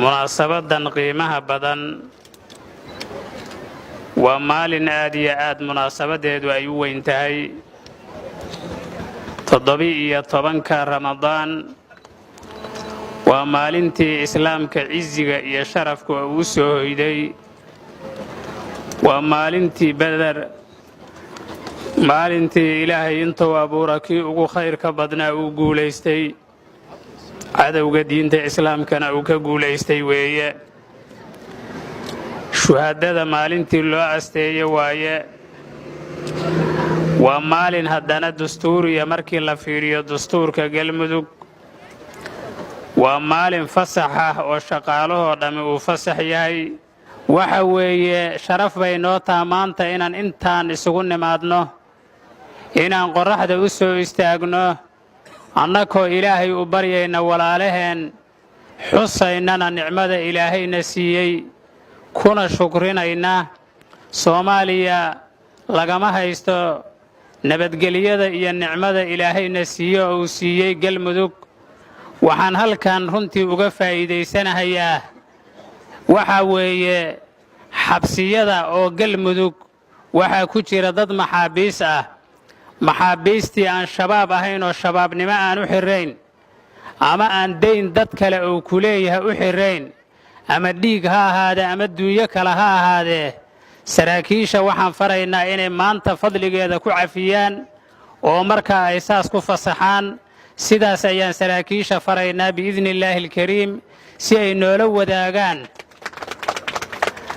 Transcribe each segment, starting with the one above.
Munaasabadan qiimaha badan waa maalin aad iyo aad munaasabadeedu ay u weyn tahay, 17-ka Ramadaan. Waa maalintii Islaamka ciziga iyo sharafka uu soo hoyday. Waa maalintii Beder, maalintii Ilaahay intuu abuura kii ugu khayrka badnaa uu guulaystay, cadowga diinta Islaamkana uu ka guulaystay weeye. Shuhadada maalintii loo asteeye waaye. Waa maalin haddana dastuuriya markii la fiiriyo dastuurka Galmudug. Waa maalin fasax ah oo shaqaalahoo dhammi uu fasax yahay. Waxa weeye, sharaf bay noo taha maanta inaan intaan isugu nimaadno, inaan qorraxda u soo istaagno, annakoo Ilaahay u baryayna walaalaheen, xusaynana nicmada Ilaahayna siiyey, kuna shukrinayna. Soomaaliya lagama haysto nabadgelyada iyo nicmada Ilaahayna siiyo oo uu siiyey Galmudug. Waxaan halkan runtii uga faa'iidaysanahayaa waxaa weeye, xabsiyada oo Galmudug waxaa ku jira dad maxaabiis ah, maxaabiistii aan Shabaab ahayn oo Shabaabnimo aan u xirrayn ama aan dayn dad kale uu ku leeyahay u xirrayn, ama dhiig ha ahaadee ama duunyo kale ha ahaadee. Saraakiisha waxaan faraynaa inay maanta fadligeeda ku cafiyaan oo markaa ay saas ku fasaxaan. Sidaas ayaan saraakiisha faraynaa biidni illaahi alkariim, si ay noola wadaagaan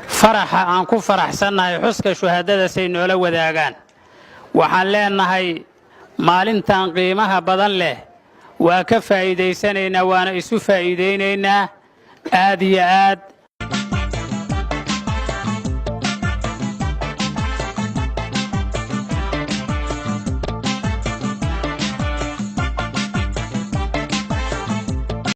faraxa aan ku faraxsannahay xuska shuhadada, say noola wadaagaan. Waxaan leenahay, maalintan qiimaha badan leh waa ka faa'iidaysanaynaa, waana isu faa'iidaynaynaa aad iyo aad.